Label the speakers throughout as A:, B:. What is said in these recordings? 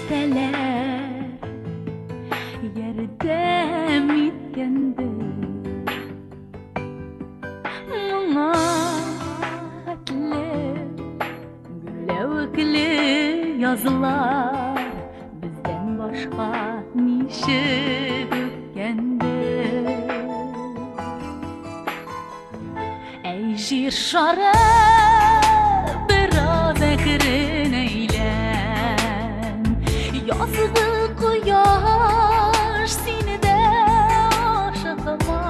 A: Фәрештәләр ярдәм иткәндер. Моңа хәтле гөрләвекле язлар бездән башка ничек үткәндер. Әй, җир шары, бераз әкренәйлән. Язгы кояш, син дә ашыкма.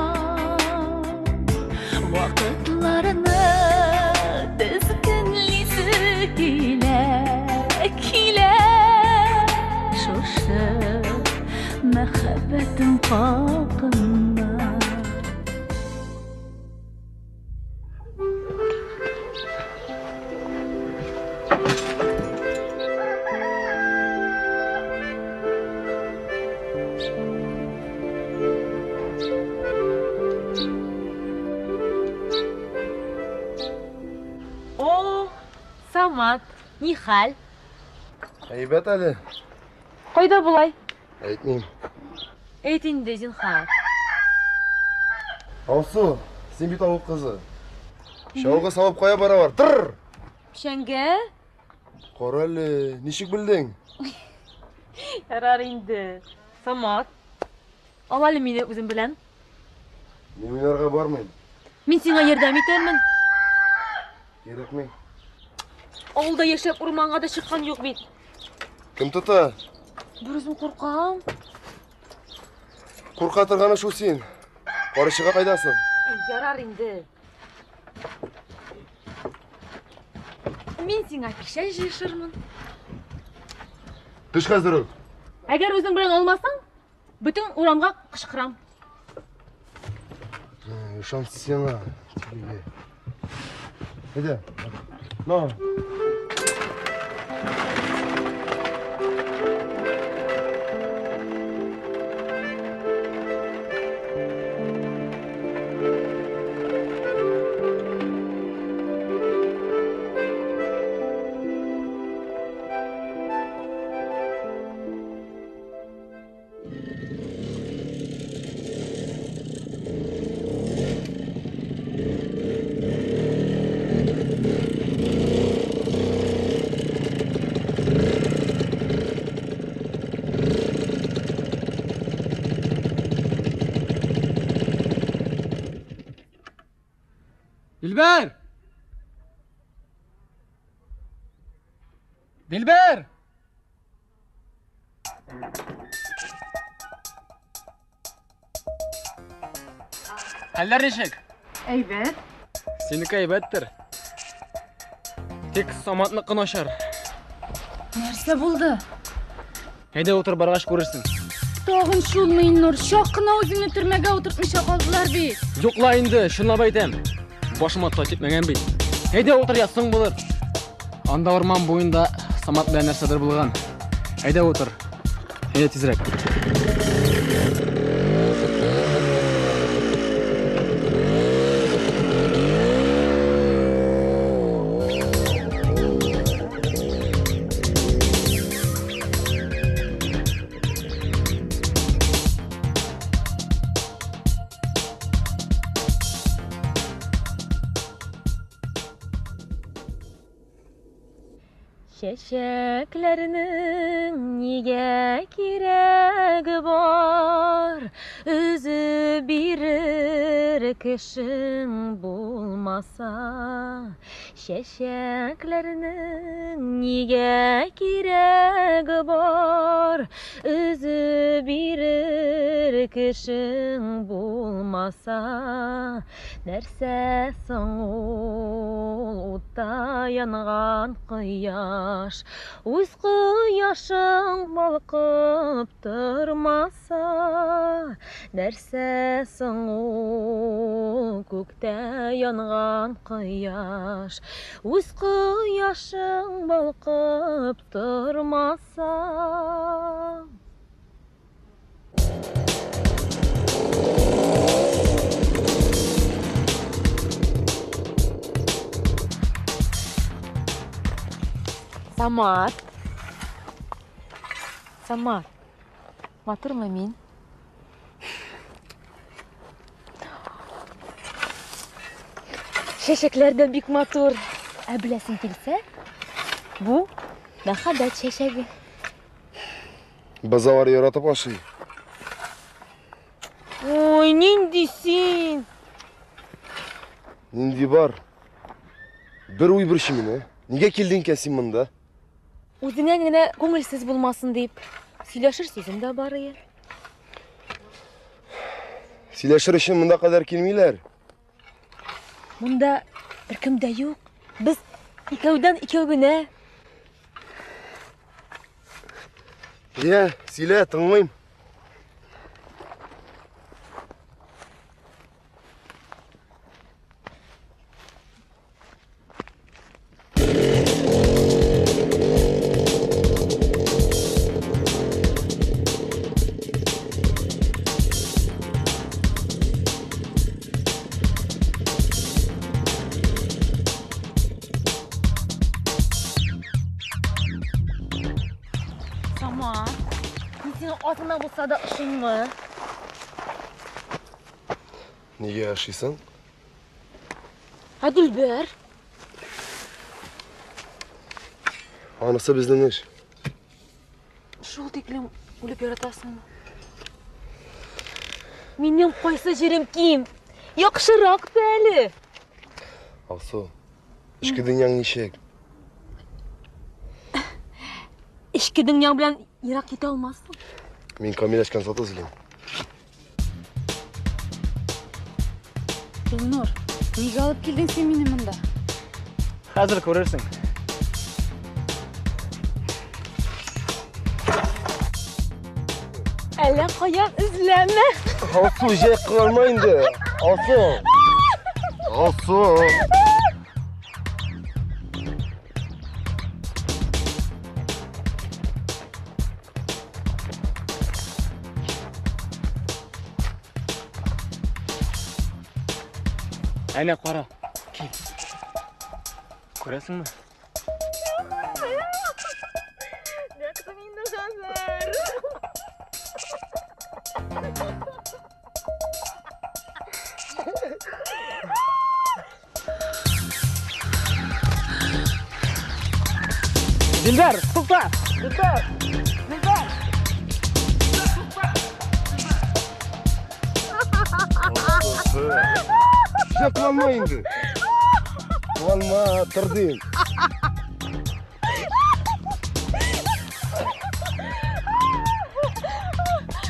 A: Вакытларны тезгенлисе килә, килә. Шушы мәхәббәтем хакында.
B: О, Самат, ни хәл?
C: Әйбәт әле.
B: Кайда болай?
C: Әйтмим.
B: Әйт инде, зинһар.
C: Алсу, син бит авыл кызы. Чалгы салып кая баралар? Тыр!
B: Печәнгә?
C: Кара әле, ничек белдең?
B: Ярар инде. Самат, ал әле мине үзең белән.
C: Мин уйнарга бармыйм.
B: Мин сиңа ярдәм итәрмен.
C: Кирәкми.
B: Авылда яшәп урманга да чыккан юк бит.
C: Кем тота?
B: Бер үзем куркам.
C: Курка торганы шул син. Карышыга кайдасың?
B: Ярар инде. Мин сиңа печән җыешырмын.
C: Төш хәзер үк.
B: Әгәр үзең белән алмасаң, бөтен урамга кычкырам.
C: Ышан сиңа. Әйдә. На.
D: Дилбәр! Дилбәр! Хәлләр ничек?
E: Әйбәт.
D: Синеке әйбәттер. Тик Саматныкы начар.
E: Нәрсә булды?
D: Әйдә утыр, баргач күрерсең.
E: Тагын шулмы, Илнур? Чак кына үзеңне төрмәгә утыртмыйча калдылар бит.
D: Юк ла инде, чынлап әйтәм. Башыма тай типмәгән бит. Әйдә утыр, я соң булыр. Анда урман буенда Самат белән нәрсәдер булган. Әйдә утыр. Әйдә тизрәк.
B: Чәчәкләрнең нигә кирәге бар? Өзеп бирер кешең булмаса. Чәчәкләрнең нигә кирәге бар? Өзеп бирер кешең булмаса. Нәрсә соң ул утта янган кояш? Үз кояшың балкып тормаса. Нәрсә соң ул күктә янган кояш? Үз кояшың балкып тормаса. Самат. Самат, матурмы мин? Чәчәкләр дә бик матур. Ә беләсең килсә, бу мәхәббәт чәчәге.
C: Без алар яратып ашый.
B: Ой, нинди син?
C: Нинди бар? Бер уй борчый мине. Нигә килдең икән син монда?
B: Үзеңә генә күңелсез булмасын дип, сөйләшер сүзем дә бар ие.
C: Сөйләшер өчен монда кадәр килмиләр.
B: Монда беркем дә юк. Без икәүдән икәү генә.
C: Йә, сөйлә, тыңлыйм.
B: Самат, мин сиңа азына булса да ышыйммы?
C: Нигә ышыйсың?
B: Ә Дилбәр?
C: Анысы безнең эш.
B: Шул тиклем үлеп яратасыңмы? Минем кайсы җирем ким? Яхшырак та әле.
C: Алсу, эчке дөньяң ничек?
B: Эчке дөньяң белән ерак китә алмассың.
C: Мин камилләшкән зат эзлим.
E: Илнур, нигә алып килдең син мине монда?
D: Хәзер күрерсең.
B: Әллә каян эзләмә.
C: Алсу, җәй кыланма инде. Алсу. Алсу.
D: Әнә кара. Кил. Күрәсеңме?
B: Нәкъ инде хәзер.
D: Дилбәр, тукта! Дилбәр! Дилбәр!
C: Җәй кыланма инде. Кыланма, тор дим.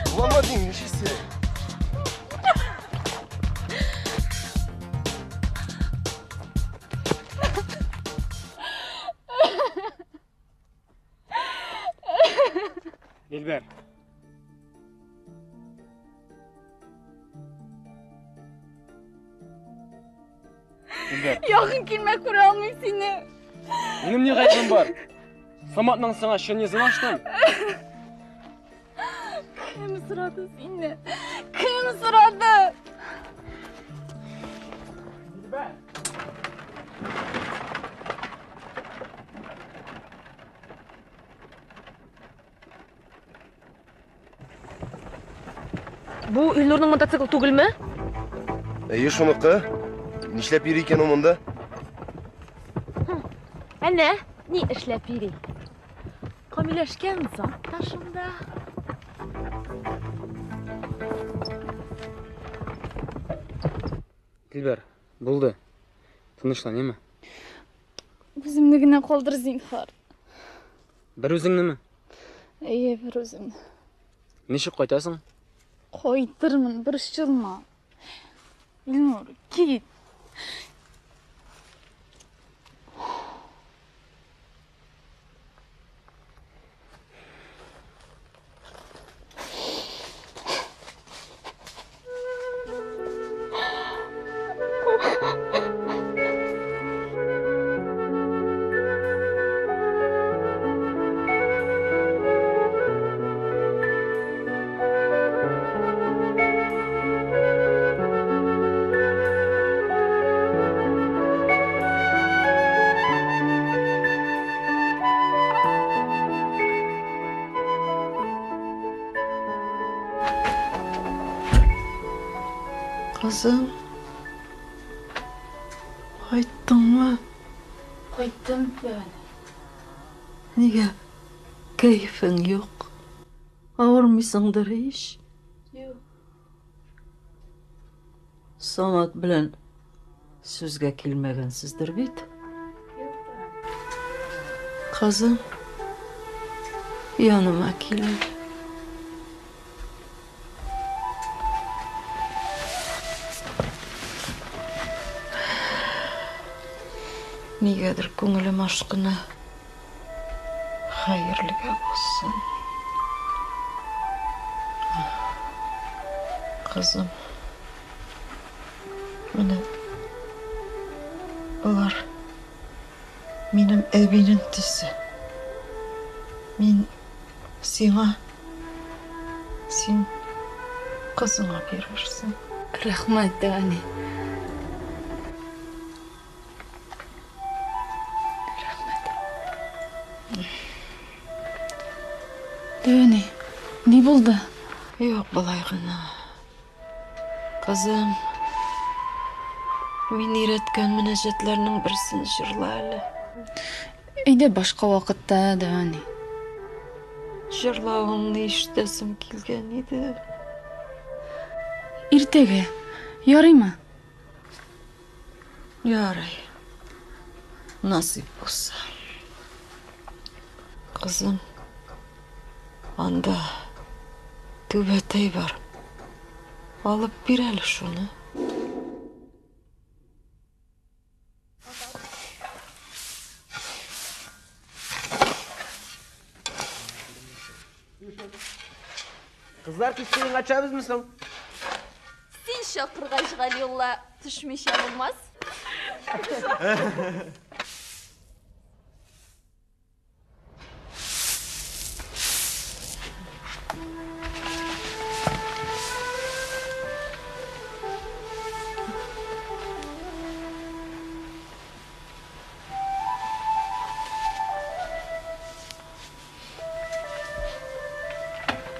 C: Кыланма дим, нишлисең?
D: Дилбәр. Дилбәр.
E: Якын килмә, күрә алмыйм сине.
D: Минем ни гаебем бар? Саматның сиңа чын йөзен ачтым.
E: Кем сорады сине? Кем сорады?
D: Дилбәр.
B: Бу Илнурның мотоциклы түгелме?
C: Әйе, шуныкы. Нишләп йөри икән ул монда?
B: Әнә, ни эшләп йөри? Камилләшкән зат та шунда.
D: Дилбәр, булды. Тынычлан, яме?
E: Үземне генә калдыр, зинһар.
D: Бер үзеңнеме?
E: Әйе, бер үземне.
D: Ничек кайтасың?
E: Кайтырмын, борчылма. Илнур, кит.
F: Кызым, кайттыңмы?
E: Кайттым, Дәвәни.
F: Нигә кәефең юк? Авырмыйсыңдыр ич?
E: Юк.
F: Самат белән сүзгә килмәгәнсездер бит?
E: Юк, Дәвәни.
F: Кызым, яныма кил әле. Нигәдер күңелем ашкына. Хәерлегә булсын. Кызым. Менә болар минем әбинең төсе. Мин сиңа, син кызыңа бирерсең.
E: Рәхмәт, әни. Рәхмәт. Әни, ни булды?
F: Юк, болай гына. Кызым, мин өйрәткән мөнәҗәтләрнең берсен җырла әле.
E: Әйдә башка вакытта, Дәвәни.
F: Җырлавыңны ишетәсем килгән иде.
E: Иртәгә. Ярыймы?
F: Ярый. Насыйп булса. Кызым, анда түбәтәй бар. Алып бир әле шуны.
G: Кызлар, кичке уенга төшәбезме соң?
A: Син чакыргач, Галиулла, төшмичә булмас.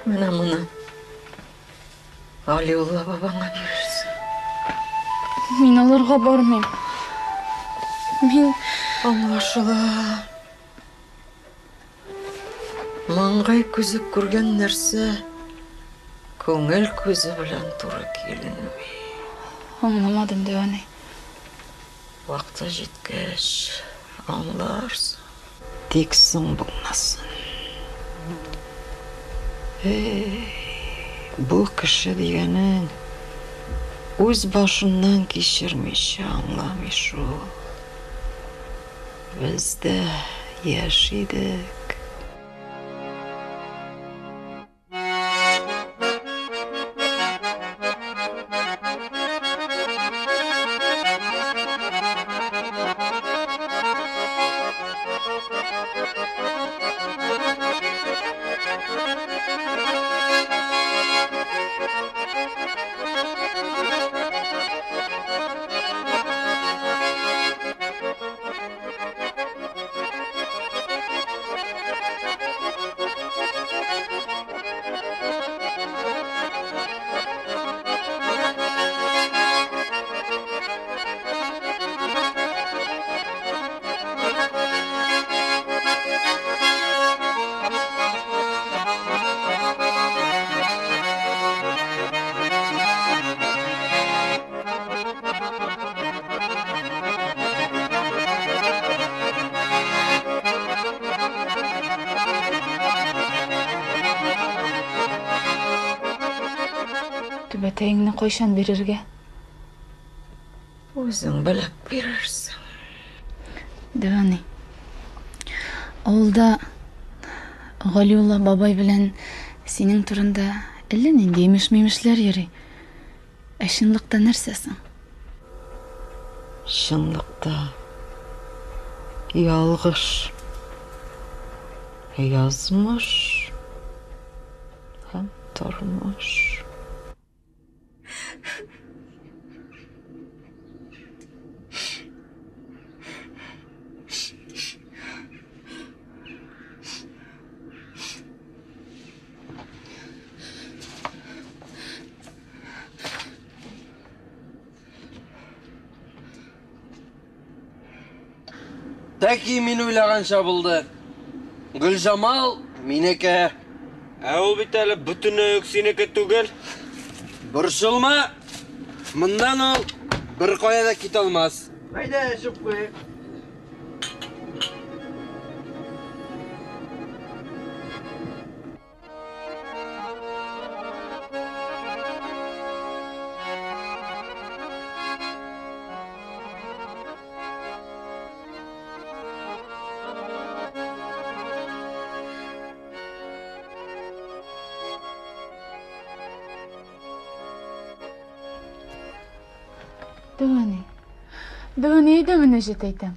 F: Менә моны Галиулла бабаңа бирерсең.
E: Мин аларга бармыйм. Мин
F: Аңлашыла. Маңгай күзе күргән нәрсә күңел күзе белән туры килми.
E: Аңламадым, Дәвәни.
F: Вакыты җиткәч, аңларсың. Тик соң булмасын. Эй, бу кеше дигәнең үз башыннан кичермичә аңламый шул. Без дә яшь идек.
E: Түбәтәеңне кайчан бирергә?
F: Үзең белеп бирерсең.
E: Дәвәни. Авылда Галиулла бабай белән синең турында әллә нинди имеш-мимешләр йөри. Ә чынлыкта нәрсә соң?
F: Чынлыкта ялгыш язмыш һәм тормыш.
H: Тәки мин уйлаганча булды. Гөлҗамал минеке.
I: Ә ул бит әле бөтенләй үк синеке түгел.
H: Борчылма. Моннан ул беркая да китә алмас. Әйдә, эчеп куйыйк.
E: Дәү әни. Дәү әни, әйдә мөнәҗәт әйтәм.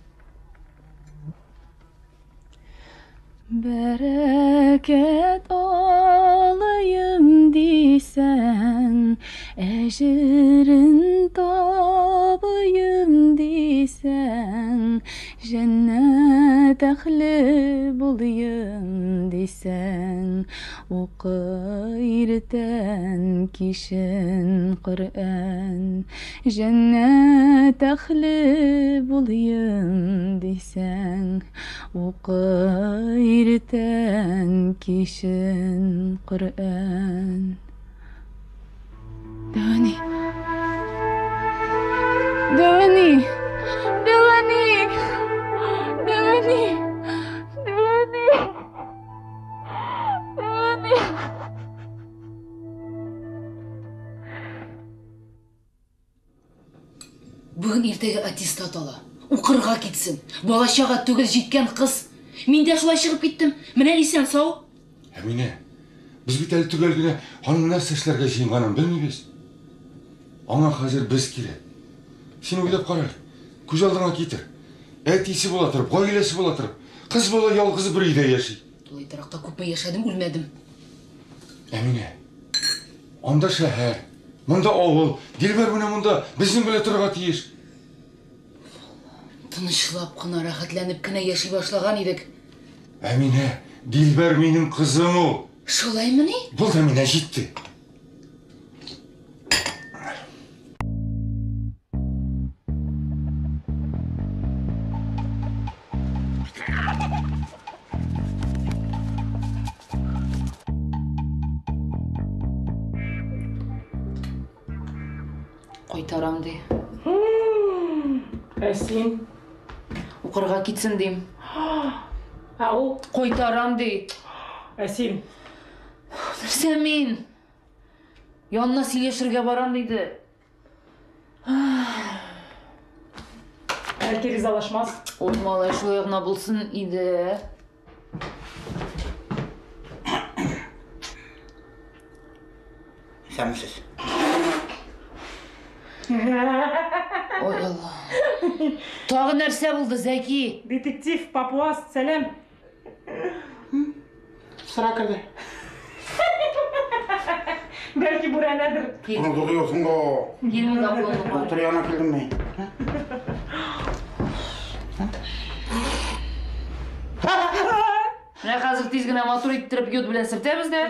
E: Бәрәкәт алыйм дисәң, әҗерен табыйм дисәң, җәннәт әһле булыйм дисәң, укы иртән кичен Коръән. Җәннәт әһле булыйм дисәң, укы иртән кичен Коръән. Дәү әни. Дәү әни. Дәү әни. Дәү әни. Дәү әни. Дәү әни.
J: Бүген иртәгә аттестат ала. Укырга китсен. Бала-чага түгел, җиткән кыз. Мин дә шулай чыгып киттем. Менә исән-сау.
K: Әминә, без бит әле төгәл генә аның нәрсә эшләргә җыенганын белмибез. Аңа хәзер без кирәк. Син уйлап кара әле, күз алдыңа китер. Әтисе була торып, гаиләсе була торып, кыз бала ялгызы бер өйдә яши.
J: Тулай торакта күпме яшәдем, үлмәдем.
K: Әминә, анда шәһәр, монда авыл. Дилбәр менә монда безнең белән торырга тиеш.
J: Тынычлап кына, рәхәтләнеп кенә яши башлаган идек.
K: Әминә, Дилбәр минем кызым ул.
J: Шулаймыни?
K: Булды, Әминә, җитте.
J: Кайтарам, ди.
L: Ә син?
J: Укырга китсен, дим.
L: Ә ул?
J: Кайтарам, ди.
L: Ә син?
J: Нәрсә мин? Янына сөйләшергә барам, диде.
L: Бәлки ризалашмас.
J: Ой, малай, шулай гына булсын иде.
M: Исәнмесез.
J: Ой, Алла. Тагы нәрсә булды, Зәки?
L: Детектив, папуас, сәлам.
M: Сыра керде.
L: Бәлки бүрәнәдер.
M: Былтыр яна килдем мин.
J: Менә хәзер тиз генә матур иттереп йод белән сөртәбез дә.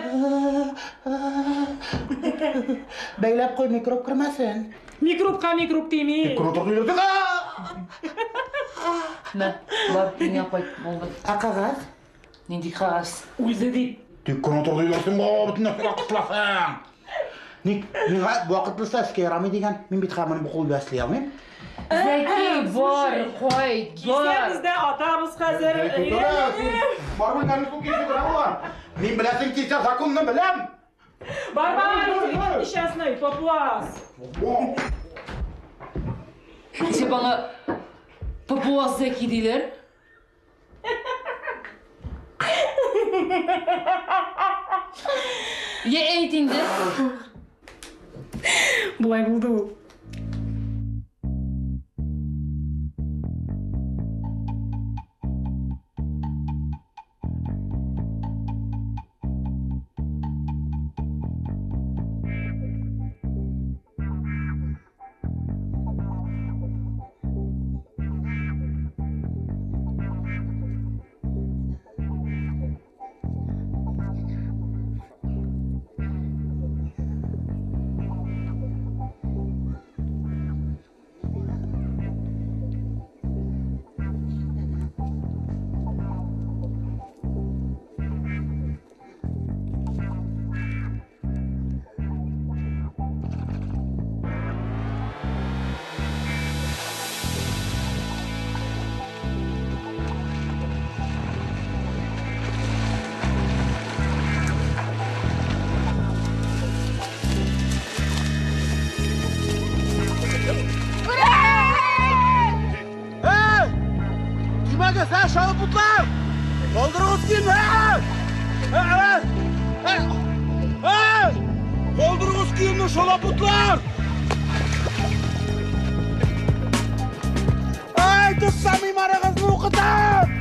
M: Бәйләп куй, микроб кермәсен.
L: Микробка микроб тими.
J: Мә, бар, өеңә кайт, булды.
M: Ә кәгазь?
J: Нинди кәгазь?
L: Үлде дип.
M: Тик кенә тор диләрсең, бөтен нәрсәгә кысыласың. Ник, миңа вакытлыча эшкә ярамый дигән, мин бит хәзер бу кул белән эшли алмыйм.
J: Зәки, бар, кайт, бар.
L: Кисәбез дә атабыз хәзер.
M: Бар бүлмәне су кисеп тора булган. Мин беләсең килсә законны беләм.
L: Бар, бар, несчастный папуас.
J: Нишләп аңа папуас Зәки диләр? Йә, әйт инде.
L: Болай булды ул.
N: Шалапутлар! Ай, тотсам имарыгызны укытам!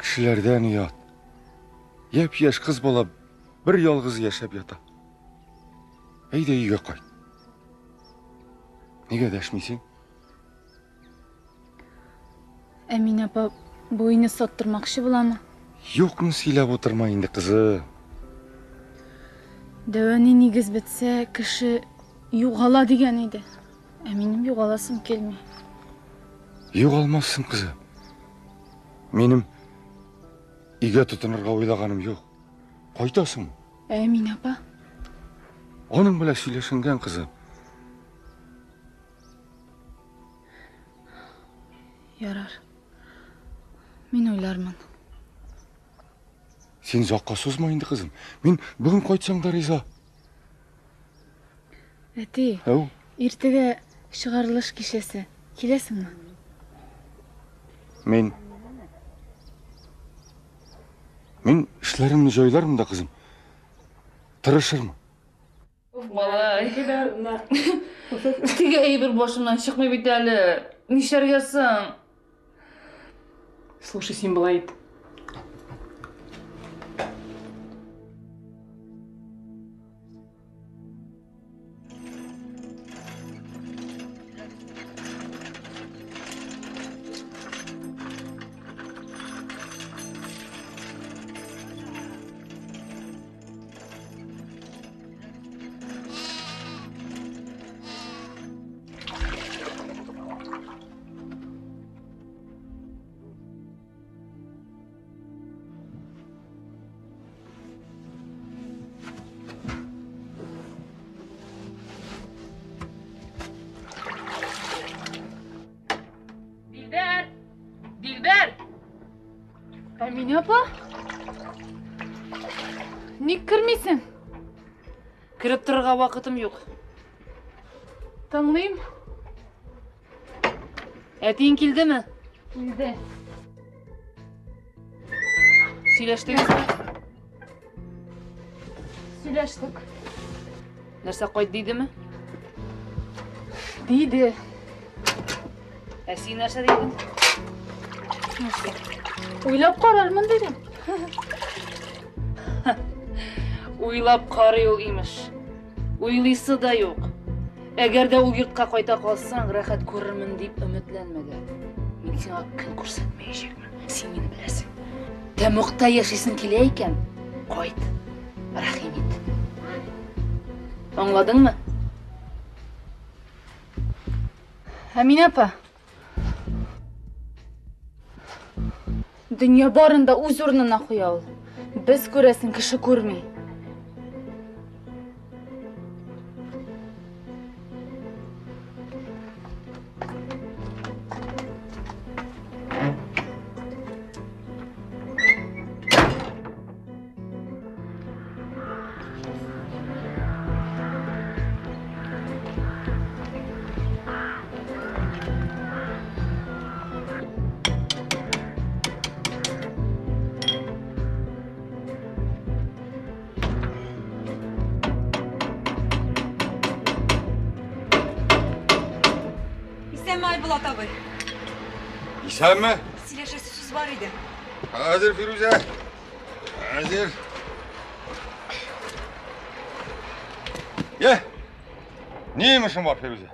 K: Кешеләрдән оят. Япь-яшь кыз бала бер ялгыз яшәп ята. Әйдә өйгә кайт. Нигә дәшмисең?
E: Әминә апа бу өйне саттырмакчы буламы?
K: Юкны сөйләп утырма инде, кызым.
E: Дәвәни нигез бетсә, кеше югала дигән иде. Ә минем югаласым килми.
K: Югалмассың, кызым. Минем өйгә тотынырга уйлаганым юк. Кайтасыңмы?
E: Әминә апа.
K: Аның белән сөйләшенгән, кызым.
E: Ярар. Мин уйлармын.
K: Син озакка сузма инде, кызым. Мин бүген кайтсаң да риза.
E: Әти,
K: Әү.
E: иртәгә чыгарылыш кичәсе. Киләсеңме?
K: Мин эшләремне җайлармын да, кызым. Тырышырмын.
J: Малай. Теге әйбер башымнан чыкмый бит әле. Нишләргә соң?
L: Слушай, син болай ит.
J: Дилбәр! Дилбәр!
E: Әминә апа? Ник кермисең?
J: Кереп торырга вакытым юк.
E: Тыңлыйм.
J: Әтиең килдеме?
E: Килде.
J: Сөйләштегезме?
E: Сөйләштек.
J: Нәрсә кайт дидеме?
E: Диде.
J: Ә син нәрсә дидең?
E: Нәрсә? Уйлап карармын дидем.
J: Уйлап карый ул имеш. Уйлыйсы да юк. Әгәр дә ул йортка кайта калсаң, рәхәт күрермен дип өметләнмә дә. Мин сиңа көн күрсәтмәячәкмен. Син мине беләсең. Тәмугта яшисең килә икән, кайт. Рәхим ит. Аңладыңмы?
E: Әминә апа. Дөнья барын да үз урынына куя ул. Без күрәсен кеше күрми.
O: Исәнме, Айбулат абый.
K: Исәнме?
O: Сөйләшәсе сүз бар иде.
K: Хәзер, Фирүзә. Хәзер. Е! Ни йомышың бар, Фирүзә?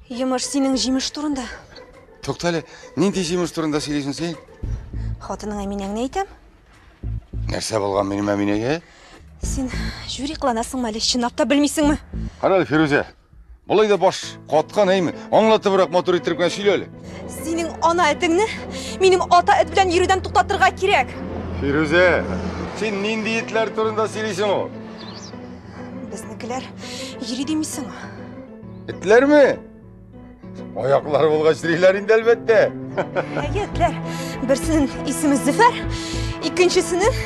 O: Йомыш синең җимеш турында.
K: Тукта әле, нинди җимеш турында сөйлисең син?
O: Хатының Әминәңне әйтәм.
K: Нәрсә булган минем Әминәгә?
O: Син жюри кыланасыңмы әле, чынлап та белмисеңме?
K: Кара әле, Фирүзә. Болай да баш каткан, әйме? Аңлатыбрак, матур иттереп кенә сөйлә әле.
O: Синең ана этеңне минем ата эт белән йөрүдән туктатырга кирәк.
K: Фирүзә, син нинди этләр турында сөйлисең ул?
O: Безнекеләр йөри димисеңме?
K: Этләрме? Аяклары булгач йөриләр инде, әлбәттә.
O: Әйе, этләр. Берсенең исеме Зөфәр, икенчесенең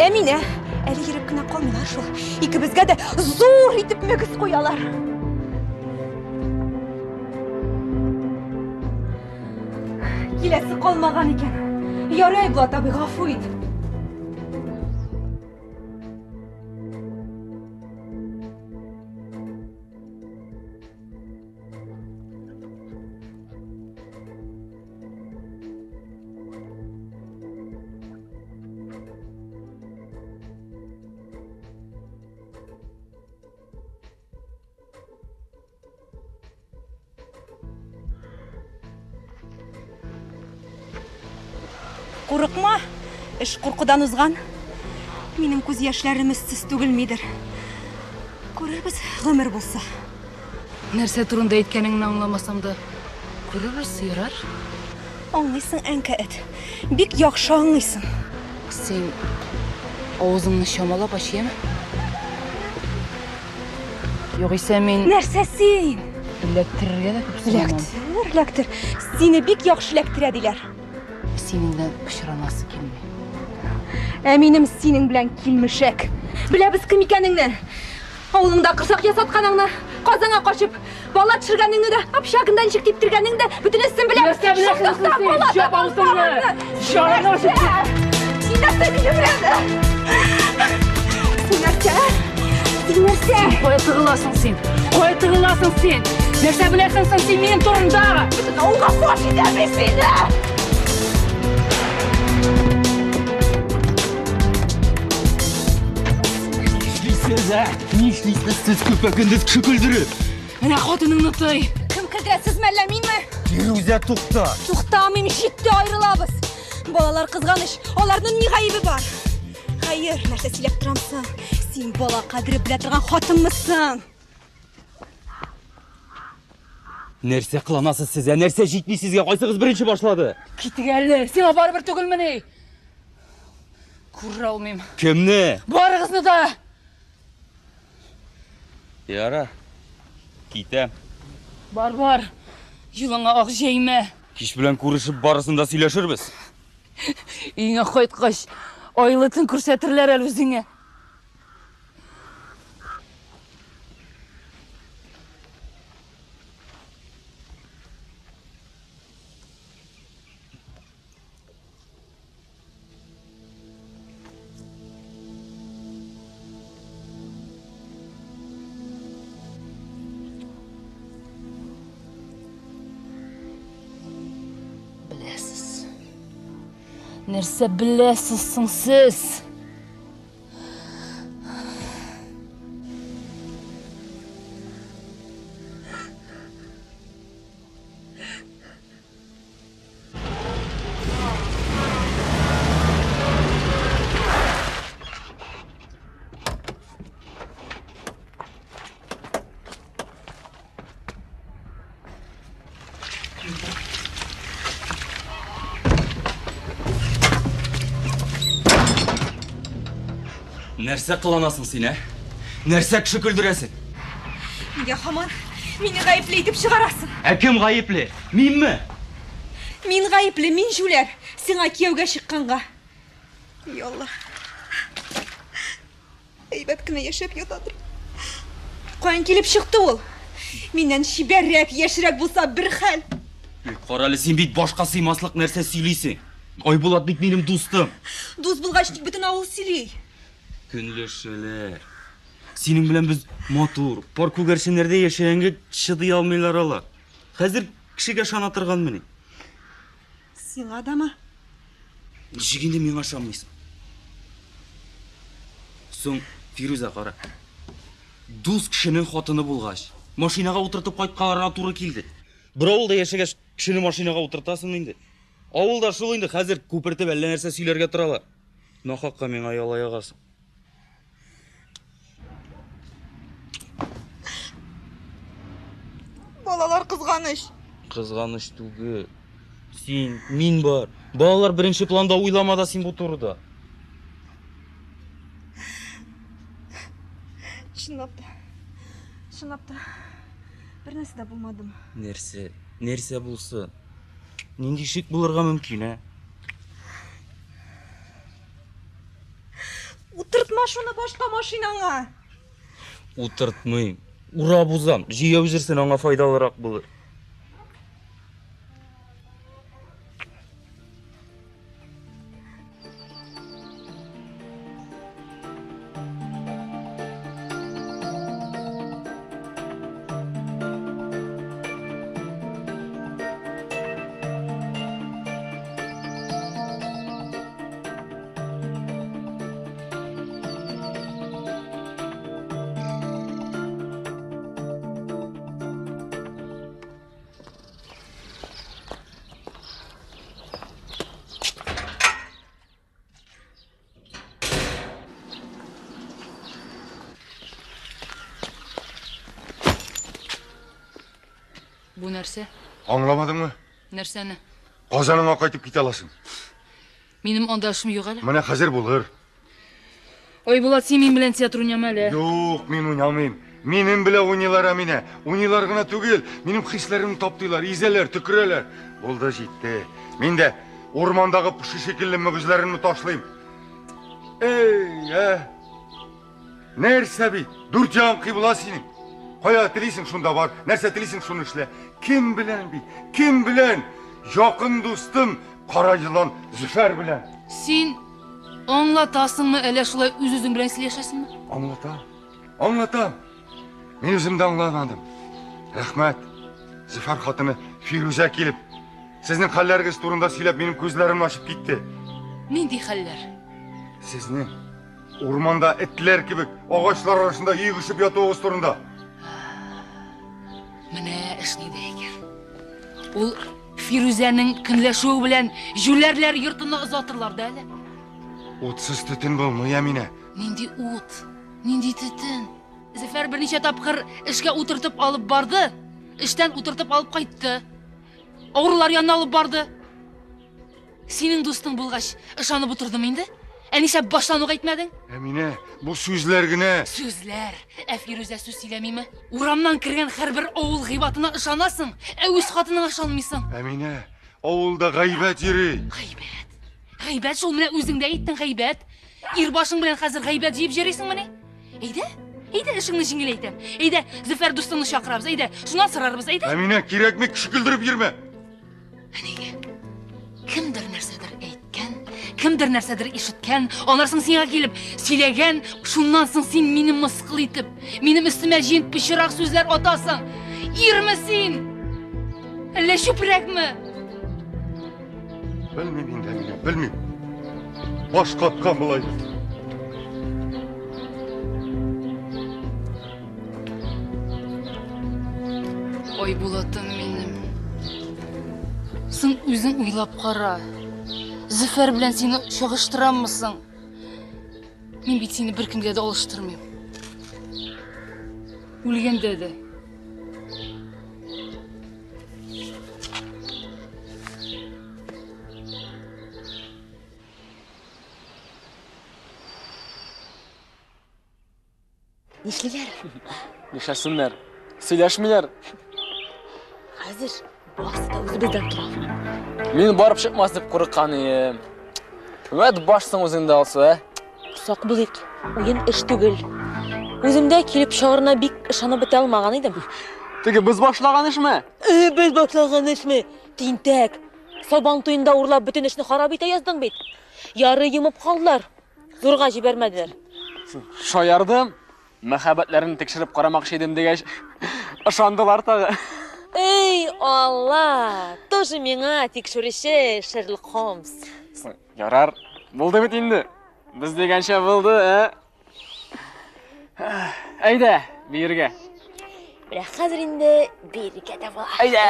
O: Әминә. Әле йөреп кенә калмыйлар шул. Икебезгә дә зур итеп мөгез куялар. Киләсе калмаган икән. Ярый, Булат абый, гафу ит. Курыкма, эш куркудан узган. Минем күз яшьләрем өстсез түгелмидер. Күрербез, гомер булса.
J: Нәрсә турында әйткәнеңне аңламасам да, күрербез, ярар.
O: Аңлыйсың, әнкә эт. Бик яхшы аңлыйсың.
J: Син авызыңны чамалап ач, яме? Югыйсә мин...
O: Нәрсә син?
J: Эләктерергә дә күп сорамам.
O: Эләктер, эләктер. Сине бик яхшы эләктерә диләр.
J: Синең белән пычранасы килми.
O: Ә минем синең белән килмешәк. Беләбез кем икәнеңне. Авылыңда корсак ясатканыңны, Казанга качып, бала төшергәнеңне дә, общагында ничек типтергәнеңне дә, бөтенесен беләбез.
J: Нәрсә беләсең соң син? Җап авызыңны! Җаныңны ачып
O: Син нәрсә минем белән? Син нәрсә? Син нәрсә?
J: Кая тыгыласың син? Кая тыгыласың син? Нәрсә беләсең соң син минем турында?
O: Бөтен авылга фаш итәм мин сине!
H: Нишлисез, ә? Нишлисез сез көпә-көндез кеше көлдереп?
J: Менә хатыныңны тый.
O: Кем көлдерә, сезме әллә минме?
H: Фирүзә, тукта!
O: Туктамыйм, җитте, аерылабыз. Балалар кызганыч, аларның ни гаебе бар? Хәер, нәрсә сөйләп торамсың? Син бала кадере белә торган хатынмысың?
H: Нәрсә кыланасыз сез, ә? Нәрсә җитми сезгә? Кайсыгыз беренче башлады?
J: Китик әле, сиңа барыбер түгелмени? Күрә алмыйм.
H: Кемне?
J: Барыгызны да!
H: Яра, китәм.
J: Бар, бар. Юлыңа ак җәймә.
H: Кич белән күрешеп барысын да сөйләшербез.
J: Өеңә кайткач, айлы төн күрсәтерләр әле үзеңә. Беләсез. Нәрсә беләсез соң сез?
H: Нәрсә кыланасың син, ә? Нәрсә кеше көлдерәсең?
O: Нигә һаман мине гаепле итеп чыгарасың?
H: Ә кем гаепле? Минме?
O: Мин гаепле, мин җүләр. Сиңа кияүгә чыкканга. Ялла. Әйбәт кенә яшәп ятадыр. Каян килеп чыкты ул? Миннән чибәррәк, яшьрәк булса бер хәл.
H: Карале, син бит башка сыймаслык нәрсә сөйлисең. Айбулат бит минем дустым.
O: Дус булгач, ник бөтен авыл сөйли?
H: Көнләшәләр. Синең белән без матур, пар күгәрченнәрдә яшәгәнгә чыдый алмыйлар алар. Хәзер
I: Кешегә ышана торганмыни?
P: Сиңа дамы?
I: Ничек инде миңа ышанмыйсың? Соң, Фирүзә, кара. Дус кешенең хатыны булгач, машинага утыртып кайтканларга туры килде. Бер авылда яшәгәч, кешене машинага утыртасың инде. Авылда шул инде, хәзер күпертеп әллә нәрсә сөйләргә торалар. Нахакка миңа яла ягасың.
P: Балалар кызганыч.
I: Кызганыч түгел. Син, мин бар. Балалар беренче планда уйлама да син бу турыда.
P: Чынлап та. Чынлап та. Бер нәрсә дә булмадымы?
I: Нәрсә? Нәрсә булсын? Нинди шик булырга мөмкин, ә?
P: Утыртма шуны башка машинаңа.
I: Утыртмыйм. Урап узам. Җәяү йөрсен, аңа файдалырак булыр.
J: Бу нәрсә?
K: Аңламадыңмы?
J: Нәрсәне?
K: Казаныңа кайтып китә аласың.
J: Минем анда эшем юк әле.
K: Менә хәзер булыр.
J: Ой, Булат, син минем белән театр уйнама әле.
K: Юк, мин уйнамыйм. Минем белән уйныйлар, Әминә. Уйныйлар гына түгел, минем хисләремне таптыйлар, изәләр, төкерәләр. Булды, җитте. Мин дә урмандагы поши шикелле мөгезләремне ташлыйм. Эй, ә? Нәрсә бит? Дүрт ягың кыйбла синең. Кая телисең, шунда бар. Нәрсә телисең, шуны эшлә. Кем белән бит? Кем белән? Якын дустым, кара елан Зөфәр белән.
J: Син аңлатасыңмы, әллә шулай үз-үзең белән сөйләшәсеңме?
K: Аңлатам. Аңлатам. Мин үзем дә аңламадым. Рәхмәт. Зөфәр хатыны Фирүзә килеп, сезнең хәлләрегез турында сөйләп, минем күзләремне ачып китте.
J: Нинди хәлләр?
K: Сезнең урманда этләр кебек агачлар арасында йөгешеп ятуыгыз турында.
J: Менә эш нидә икән. Ул Фирүзәнең көнләшүе белән җүләрләр йортына озатырлар да әле.
K: Утсыз төтен булмый, Әминә.
J: Нинди ут, нинди төтен. Зөфәр берничә тапкыр эшкә утыртып алып барды, эштән утыртып алып кайтты. Авырулар янына алып барды. Синең дустың булгач, ышанып утырдым инде. Ә нишләп баштан ук әйтмәдең?
K: Әминә, бу сүзләр генә.
J: Сүзләр. Ә Фирүзә сүз сөйләмиме? Урамнан кергән һәрбер авыл гыйбатына ышанасың, ә үз хатыныңа ышанмыйсың.
K: Әминә, авылда гайбәт йөри.
J: Гайбәт. Гайбәт шул, менә үзең дә әйттең, гайбәт. Ир башың белән хәзер гайбәт җыеп йөрисеңмени? Әйдә, әйдә, эшеңне җиңеләйтәм. Әйдә, Зөфәр дустыңны чакырабыз, әйдә, шуннан сорарбыз, әйдә.
K: Әминә, кирәкми, кеше көлдереп йөрмә.
J: Кемдер нәрсәдер әйткән, кемдер нәрсәдер ишеткән, аннан соң сиңа килеп сөйләгән, шуннан соң син мине мыскыл итеп, минем өстемә җыен пычрак сүзләр атасың. Ирме син? Әллә чүпрәкме?
K: Белмим инде, Әминә, белмим. Баш каткан болай.
J: Ой, Булатым минем. Соң үзең уйлап кара. Зөфәр белән сине чагыштыраммы соң? Мин бит сине беркемгә дә алыштырмыйм. Үлгәндә дә.
B: Нишлиләр?
D: Нишләсеннәр? Сөйләшмиләр.
B: Хәзер барысы да үзебездән тора.
D: Мин барып чыкмас дип курыккан идем. Вәт башсың үзеңдә, Алсу, ә?
B: Сак булыйк. Уен эш түгел. Үзем дә килеп чыгарына бик ышанып бетә алмаган идем.
D: Теге без башлаган эшме?
B: Без башлаган эшме? Тинтәк. Сабан туенда урлап бөтен эшне харап итә яздың бит. Ярый йомып калдылар. Зурга җибәрмәделәр.
D: Шаярдым. Мәхәббәтләрен тикшереп карамакчы идем дигәч, ышандылар тагы.
B: Эй, Алла! Тоже миңа тикшерүче Шерлок Холмс.
D: Ярар, булды бит инде. Без дигәнчә булды, ә? Әйдә, биергә.
B: Менә хәзер инде биергә дә була.
D: Әйдә.